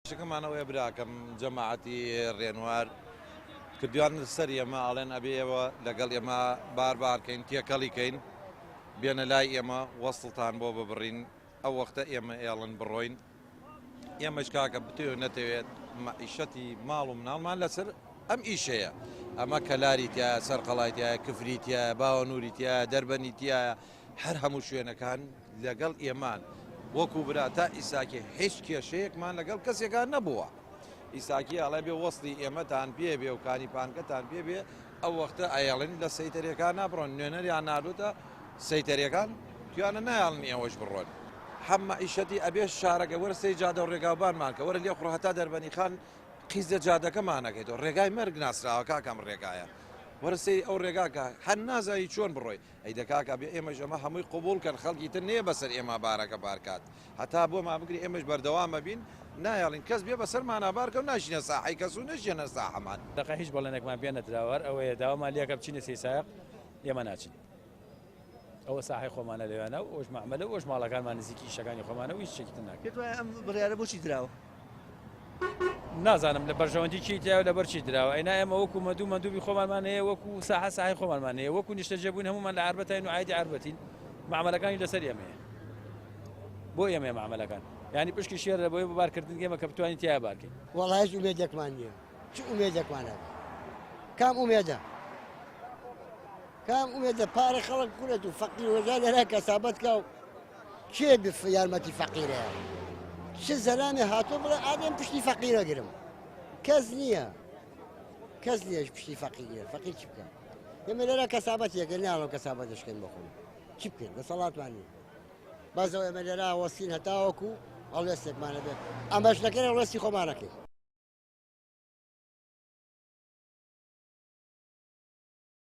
کێشەکەمان ئەوەیە براکەم جەماعەتی ڕێنوار کردویان سەر ئێمە ئەڵێن ئەبێ ئێوە لەگەڵ ئێمە بار بارکەین تێکەڵی کەین بێنە لای ئێمە وەسڵتان بۆ ببڕین ئەو وەختە ئێمە ئێڵن بڕۆین ئێمەش کاکە بتەوێ نەتەوێت مەعیشەتی ماڵ و مناڵمان لەسەر ئەم ئیشەیە ئەمە کەلاری تایە سەر قەڵای تایە کفری تایە باوە نوری تایە دەربەنی تایە هەر هەموو شوێنەکان لەگەڵ ئێمان وەکو برا تا ئیساکی هیچ کێشەیەکمان لەگەڵ کەسێکا نەبووە ئیساکی ئەڵێ بێ وەسڵی ئێمەتان پێ بێ و کانی پانکەتان پێ بێ ئەو وەختە ئەیەڵن لە سەیتەرەکان نابڕۆن نوێنەریان ناردوتە سەیتەرەکان تویانە نایاڵن ئێوەش بڕۆن هەم مەعیشەتی ئەبێ شارەکە وەرە سەی جادە و ڕێگاوبانمان کە وەرە لێ خوڕ هەتا دەربەنی خان قیز لە جادەکەمانەکەیتەوە ڕێگای مەرگ ناسراوە کاکەم ڕێگایە وەرە سەیری ئەو ڕێگاکە هەر نازانی چۆن بڕۆی ئەی دە کاکە بێ ئێمەش ئەمە هەمووی قبوڵ کەن خەڵکی تر نەیە بەسەر ئێمە بارەکە بارکات هەتا بۆمان بگری ئێمەش بەردەوام ئەبین نایەڵین کەس بێ بەسەرمانا بارکە و ناشینە ساحەی کەس و نەشیەنە ساحەمان. دەقە هیچ بەڵێنێکمان پێ نەدراوە هەر ئەوەیە داوامان لێکە بچینە سەیسایەق ئێمە ناچین ئەوە ساحەی خۆمانە لەوێانە و ئەوش مەعمەلە و ئەوش ماڵەکانمان نزیکی ئیشەکانی خۆمانە و هیچ شتێکی تر ناکەین. پێت وایە ئەم بڕیارە بۆچی دراوە؟ نازانم لە بەرژەوەندی کێی تایە و لەبەر چی دراوە ئەینا ئێمە وەکو مەندوو مەندوبی خۆمانمان هەیە وەکو ساحە ساحەی خۆمانمان هەیە وەکو نیشتەجێ بووین هەموومان لە عەربەتین و عایدی عەربەتین مەعمەلەکانی لەسەر ئێمەیە بۆ ئێمەیە مەعمەلەکان یعنی پشکی شێر لە بۆی بۆ بارکردن ئێمە کە بتوانین تیا بارکەین. وەڵا هیچ ئومێدێکمان نییە چ ئومێدێکمان هەبێ کام ئومێدە کام ئومێدە پارە خەڵک بخورێت و فەقیر وەژار لەرا کەسابەت کا و کێ بف یارمەتی فەقیرەیە چ زەلامێ هاتۆ بڵێ ئادەم پشتی فەقیرە گرم کەس نییە کەس نییە پشتی فەقیرە فەقیر چی بکە ئێمە لێرە کەسابەتێکە ناڵم کەسابەت دەشکەین بۆ خۆم چی بکەین دەسەڵاتمان نییە بەس ئەو ئێمە لێرە وەستین هەتاوەکو هەڵوێستێکمانە بێت ئەمەش نەکەین هەڵوێستی خۆمانەکەین.